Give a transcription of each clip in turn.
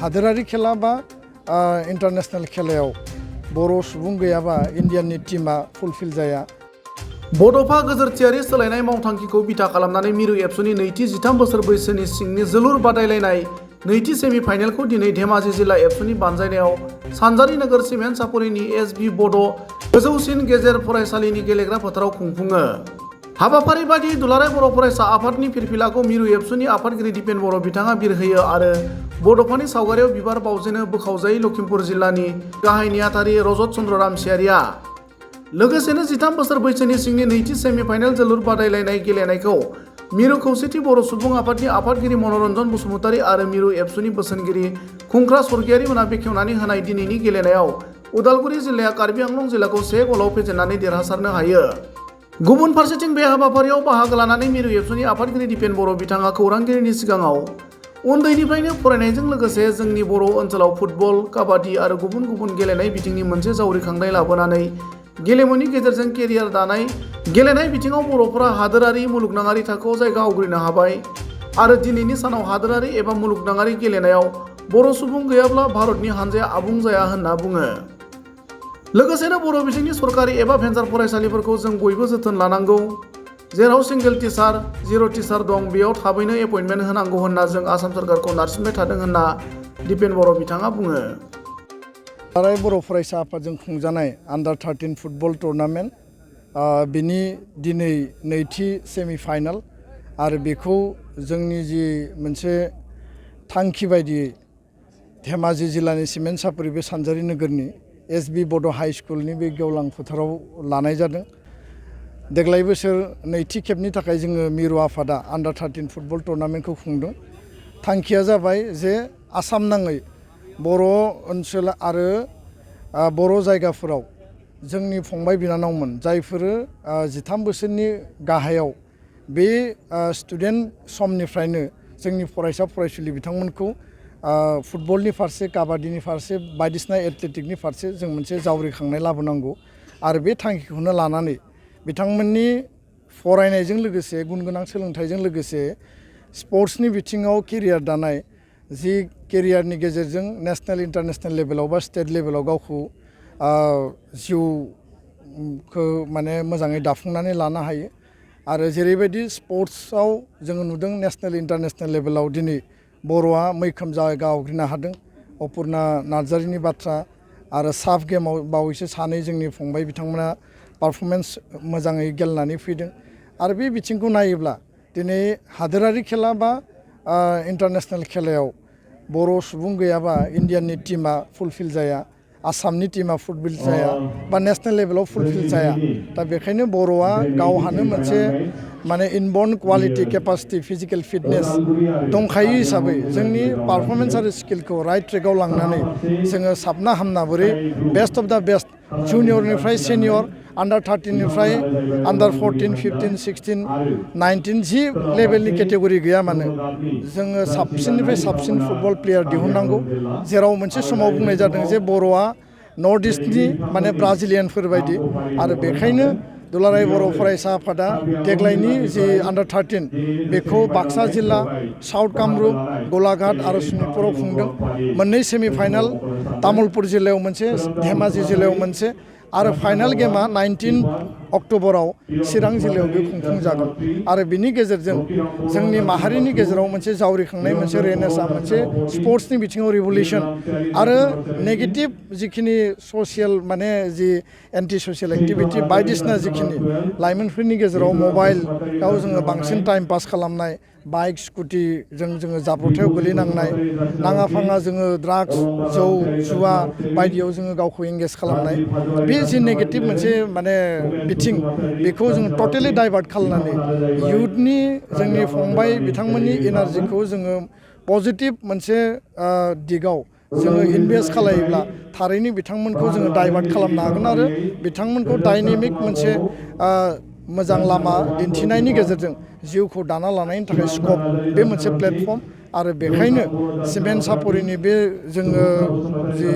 हादोरारि खेला बा इंटरनेशनल खेलायाव बर' सुबुं गैयाबा इन्डियानि टीमा फुलफिल जाया। बड'फा गेजेरथियारि सोलायनाय मावथांखिखौ बिथा खालामनानै मिरु एबसुनि नैथि 13 बोसोर बैसोनि सिंनि जोलुर बादायलायनाय नैथि सेमि फाइनेलखौ दिनै धेमाजि जिल्ला एबसुनि बानजायनायाव सानजारि नोगोर सिमेन्ट सापरिनि एसबि बड' गोजौसिन गेजेर फरायसालिनि गेलेग्रा फोथाराव खुंफुङो। हाबाफारि बायदियै दुलाराय बर' फरायसा आफादनि फिरफिलाखौ मिरु एबसुनि आफादगिरि दिपेन बर' बिथाङा बिरहोयो आरो बड'फानि सावगारियाव बिबार बावजेनो बोखावजायै लखिमपुर जिल्लानि गाहाय नेहाथारि रजत चन्द्र रामसियारिया। लोगोसेनो 13 बोसोर बैसोनि सिंनि नैथि सेमि फाइनेल जोलुर बादायलायनाय गेलेनायखौ मिरु खौसेथि बर' सुबुं आफादनि आफादगिरि मनरन्जन बसुमतारी आरो मिरु एबसुनि बोसोनगिरि खुंख्रा स्वर्गियारि मोना बेखेवनानै होनाय दिनैनि गेलेनायाव उदालगुरि जिल्लाया कार्बि आंलं जिल्लाखौ 1 गलाव फेजेननानै देरहासारनो हायो। गुबुन फारसेथिं बे हाबाफारियाव बाहागो लानानै मिरु एबसुनि आफादगिरि दिपेन बर' बिथाङा खौरांगिरिनि सिगाङाव उन्दैनिफ्रायनो फरायनायजों लोगोसे जोंनि बर' ओनसोलाव फुटबल, काबादि आरो गुबुन गुबुन गेलेनाय बिथिंनि मोनसे जावरिखांनाय लाबोनानै गेलेमुनि गेजेरजों केरियार दानाय, गेलेनाय बिथिङाव बर'फोरा हादोरारि मुलुगनाङारि थाखोआव जायगा आवग्रिनो हाबाय आरो दिनैनि सानाव हादोरारि एबा मुलुगनाङारि गेलेनायाव बर' सुबुं गैयाब्ला भारतनि हानजाया आबुं जाया होनना बुङो। लोगोसेनो बर' बिजोंनि सरकारि एबा भेन्सार फरायसालिफोरखौ जों बयबो जोथोन लानांगौ। जेराव सिंगेल टिचार, जिर' टिचार दं बेयाव थाबैनो एपइन्टमेन्ट होनांगौ होनना जों आसाम सरकारखौ नारसिनबाय थादों होनना दिपेन बर' बिथाङा बुङो। दुलाराय बर' फरायसा आफादजों खुंजानाय आन्डार 13 फुटबल टुर्नामेन्ट बिनि दिनै नैथि सेमि फाइनाल आरो बेखौ जोंनि जि मोनसे थांखि बायदियै धेमाजि जिल्लानि सिमेन्ट सापरि बे सानजारि नोगोरनि एसबि बड' हाइ स्कुलनि बे गेवलां फोथाराव लानाय जादों। देग्लाय बोसोर नैथि खेबनि थाखाय जोङो मिरु आफादा आन्डार 13 फुटबल टुर्नामेन्टखौ खुंदों। थांखिया जाबाय जे आसाम नाङै बर' ओनसोल आरो बर' जायगाफोराव जोंनि फंबाय बिनानावमोन जायफोरो 13 बोसोरनि गाहायाव बे स्टुडेन्ट समनिफ्रायनो जोंनि फरायसा फरायसुलि बिथांमोनखौ फुटबलनि फारसे, काबादिनि फारसे, बायदिसिना एथलेटिकनि फारसे जों मोनसे जावरिखांनाय लाबोनांगौ आरो बे थांखिखौनो लानानै बिथांमोननि फरायनायजों लोगोसे गुन गोनां सोलोंथाइजों लोगोसे स्पर्ट्सनि बिथिङाव केरियार दानाय, जि केरियारनि गेजेरजों नेशनेल इन्टारनेशनेल लेभेलाव बा स्टेट लेभेलाव गावखौ जिउखौ माने मोजाङै दाफुंनानै लानो हायो आरो जेरैबायदि स्पर्ट्सआव जोङो नुदों नेशनेल इन्टारनेशनेल लेभेलाव दिनै बर'आ मैखोम जायगा आवग्रिनो हादों। अपुर्ना नार्जारिनि बाथ्रा आरो साफ गेमाव बावैसो सानै जोंनि फंबाय बिथांमोना पारफरमेन्स मोजाङै गेलेनानै फैदों आरो बे बिथिंखौ नायोब्ला दिनै हादोरारि खेला बा इंटरनेशनल खेलायाव बर' सुबुं गैयाबा इन्डियानि टीमा फुलफिल जाया, आसामनि टीमा फुलफिल जाया बा नेशनेल लेभेलाव फुलफिल जाया। दा बेखायनो बर'आ गावहानो मोनसे माने inborn quality, capacity, physical fitness दंखायो हिसाबै जोंनि पारफरमेन्स आरो स्किलखौ राइट ट्रेकआव लांनानै जोङो साबना हामना बोरै बेस्ट अफ दा बेस्ट जुनियरनिफ्राय सेनियर, आन्डार 13निफ्राय आन्डार 14, 15, 16, 19 जि लेभेलनि केटेगरि गैया मानो जोङो साबसिननिफ्राय साबसिन फुटबल प्लेयार दिहुननांगौ। जेराव मोनसे समाव बुंनाय जादों जे बर'आ नर्थ इस्टनि माने ब्राजिलियानफोर बायदि आरो बेखायनो दुलाराय बर' फरायसा आफादा देग्लायनि जि आन्डार 13 बेखौ बाक्सा जिल्ला, साउथ कामरुप, गलाघाट आरो सनितपुराव खुंदों। मोननै सेमि फाइनाल तामुलपुर जिल्लायाव मोनसे, धेमाजि जिल्लायाव मोनसे आरो फाइनाल गेमा 19 अक्ट'बराव चिरां जिल्लायाव बे खुंफुंजागोन आरो बिनि गेजेरजों जोंनि माहारिनि गेजेराव मोनसे जावरिखांनाय मोनसे रेनेसां, मोनसे स्पर्ट्सनि बिथिङाव रिभलिउसन आरो नेगेटिभ जिखिनि ससियेल माने जि एन्टि ससियेल एक्टिभिटि बायदिसिना जिखिनि लाइमोनफोरनि गेजेराव मबाइलाव जोङो बांसिन टाइम पास खालामनाय, बाइक स्कुटिजों जोङो जाब्रथायाव गोलैनांनाय, नाङा फाङा जोङो ड्राग्स, जौ जुवा बायदियाव जोङो गावखौ एंगेज खालामनाय, बे जि नेगेटिभ मोनसे माने बिथिं बेखौ जोङो टटेलि डाइभार्ट खालामनानै इयुथनि जोंनि फंबाय बिथांमोननि एनार्जिखौ जोङो पजिटिभ मोनसे दिगाव जोङो इनभेस्ट खालायोब्ला थारैनो बिथांमोनखौ जोङो डाइभार्ट खालामनो हागोन आरो बिथांमोनखौ डाइनेमिक मोनसे मोजां लामा दिन्थिनायनि गेजेरजों जिउखौ दाना लानायनि थाखाय स्कप बे मोनसे प्लेटफर्म आरो बेखायनो सिमेन्ट सापरिनि बे जोङो जि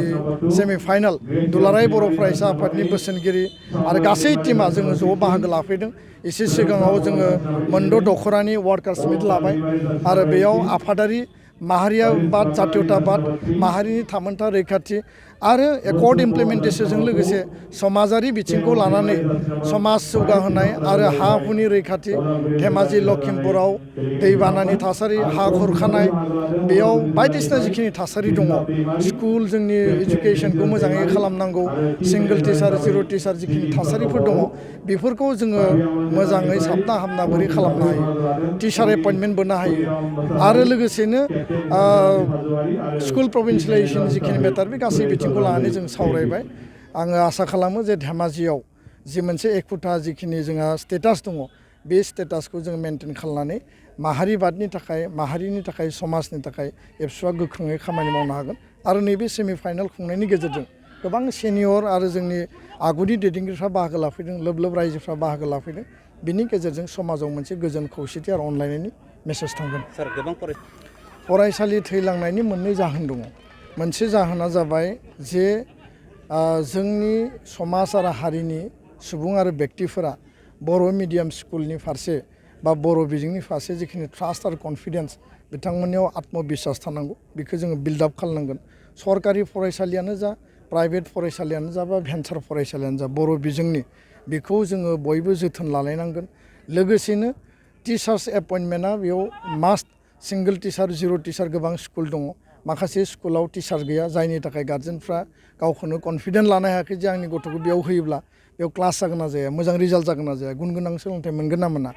सेमि फाइनाल दुलाराय बर' फरायसा आफादनि बोसोनगिरि आरो गासै टीमा जोङो ज' बाहागो लाफैदों। एसे सिगाङाव जोङो मोनद' दख'रानि वार्कार्स मिट लाबाय आरो बेयाव आफादारि माहारियाबाद जातीयताबाद माहारिनि थामोनथा रैखाथि आरो एकर्ड इमप्लिमेन्टेशनजों लोगोसे समाजारि बिथिंखौ लानानै समाज जौगाहोनाय आरो हा हुनि रैखाथि धेमाजि लखिमपुराव दैबानानि थासारि हा खुरखानाय बेयाव बायदिसिना जिखिनि थासारि दङ स्कुल जोंनि इडुकेसनखौ मोजाङै खालामनांगौ सिंगल टिचार जिर' टिचार जिखिनि थासारिफोर दङ बेफोरखौ जोङो मोजाङै साबना हामना बोरै खालामनो हायो टिचार एपइन्टमेन्ट बोनो हायो आरो लोगोसेनो स्कुल प्रभिन्सियेलाइजेसन जिखिनि मेटार बे गासै बिथिंखौ लानानै जों सावरायबाय आङो आसा खालामो जे धेमाजियाव जि मोनसे एखुथा जिखिनि जोंहा स्टेटास दङ बे स्टेटासखौ जों मेनटेन खालामनानै माहारिबादनि थाखाय माहारिनि थाखाय समाजनि थाखाय एबसुआ गोख्रोङै खामानि मावनो हागोन आरो नैबे सेमि फाइनाल खुंनायनि गेजेरजों गोबां सेनियर आरो जोंनि आगुनि दैदेनगिरिफ्रा बाहागो लाफैदों लोब लोब रायजोफ्रा बाहागो लाफैदों बिनि गेजेरजों समाजाव मोनसे गोजोन खौसेथि आरो अनलायनायनि मेसेज थांगोन सार गोबां फरायसालि थैलांनायनि मोननै जाहोन दङ मोनसे जाहोना जाबाय जे जोंनि समाज आरो हारिनि सुबुं आरो व्यक्तिफोरा बर' मिडियाम स्कुलनि फारसे बा बर' बिजोंनि फारसे जिखिनि ट्रास्ट आरो कनफिडेन्स बिथांमोननियाव आत्मबिश्वास थानांगौ बेखौ जोङो बिल्डआप खालामनांगोन सरकारि फरायसालियानो जा प्राइभेट फरायसालियानो जा बा भेन्सार फरायसालियानो जा बर' बिजोंनि बेखौ जोङो बयबो जोथोन लालायनांगोन लोगोसेनो टिचार्स एपइन्टमेन्टआ बेयाव मास्ट सिंगल टिचार जिर' टिचार गोबां स्कुल दङ माखासे स्कुलाव टिचार गैया जायनि थाखाय गार्जेनफ्रा गावखौनो कनफिडेन्ट लानो हायाखै जे आंनि गथ'खौ बेयाव होयोब्ला बेयाव क्लास जागोन ना जाया मोजां रिजाल्ट जागोन ना जाया गुन गोनां सोलोंथाइ मोनगोन ना मोना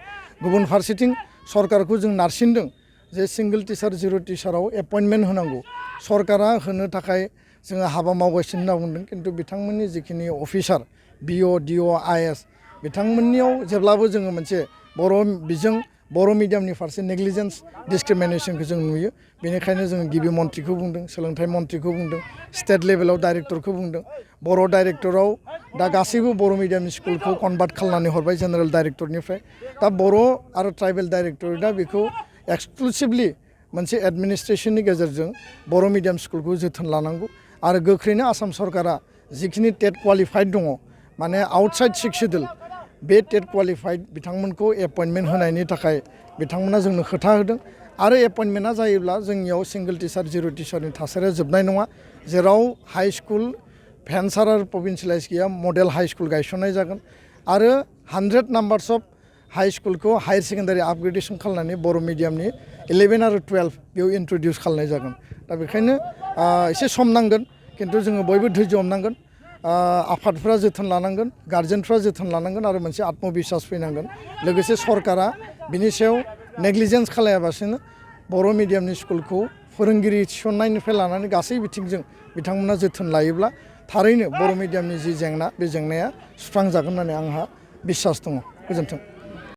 गुबुन फारसेथिं सरकारखौ जों नारसिनदों जे सिंगल टिचार जिर' टिचाराव एपइन्टमेन्ट होनांगौ सरकारा होनो थाखाय जोङो हाबा मावगासिनो होनना बुंदों खिन्थु बिथांमोननि जिखिनि अफिसार बिअ डिअ आइएस बिथांमोननियाव जेब्लाबो जोङो मोनसे बर' बिजों बर' मिडियामनि फारसे नेग्लिजेन्स डिसक्रिमिनेसनखौ जों नुयो बेनिखायनो जोङो गिबि मन्थ्रिखौ बुंदों सोलोंथाइ मन्थ्रिखौ बुंदों स्टेट लेभेलाव डाइरेक्टरखौ बुंदों बर' डाइरेक्टराव दा गासैबो बर' मिडियामनि स्कुलखौ कनभार्ट खालामनानै हरबाय जेनेरेल डाइरेक्टरनिफ्राय दा बर' आरो ट्राइबेल डाइरेक्टरेटआ बेखौ एक्सक्लुसिभलि मोनसे एडमिनिस्ट्रेसननि गेजेरजों बर' मिडियाम स्कुलखौ जोथोन लानांगौ आरो गोख्रैनो आसाम सरकारा जिखिनि टेट क्वालिफाइड दङ माने आउटसाइड सिक्स सिडुल बे टेट क्वालिफाइड बिथांमोनखौ एपइन्टमेन्ट होनायनि थाखाय बिथांमोना जोंनो खोथा होदों आरो एपइन्टमेन्टआ जायोब्ला जोंनियाव सिंगल टिचार जिर' टिचारनि थासारिया जोबनाय नङा जेराव हाइ स्कुल भेन्सार आरो प्रभिन्सियेलाइज गैया मडेल हाइ स्कुल गायसननाय जागोन आरो 100 नाम्बार्स अफ हाइ स्कुलखौ हायार सेकेन्डारि आपग्रेडेसन खालामनानै बर' मिडियामनि 11 आरो 12 बेयाव इन्ट्रडिउस खालामनाय जागोन दा बेखायनो एसे सम नांगोन खिन्थु जोङो बयबो धैर्य हमनांगोन आफादफ्रा जोथोन लानांगोन गार्जेनफ्रा जोथोन लानांगोन आरो मोनसे आत्मबिश्वास फैनांगोन लोगोसे सरकारा बिनि सायाव नेग्लिजेन्स खालायाबासिनो बर' मिडियामनि स्कुलखौ फोरोंगिरि थिसननायनिफ्राय लानानै गासै बिथिंजों बिथांमोना जोथोन लायोब्ला थारैनो बर' मिडियामनि जि जेंना बे जेंनाया सुस्रांजागोन होननानै आंहा बिश्वास दङ गोजोन्थों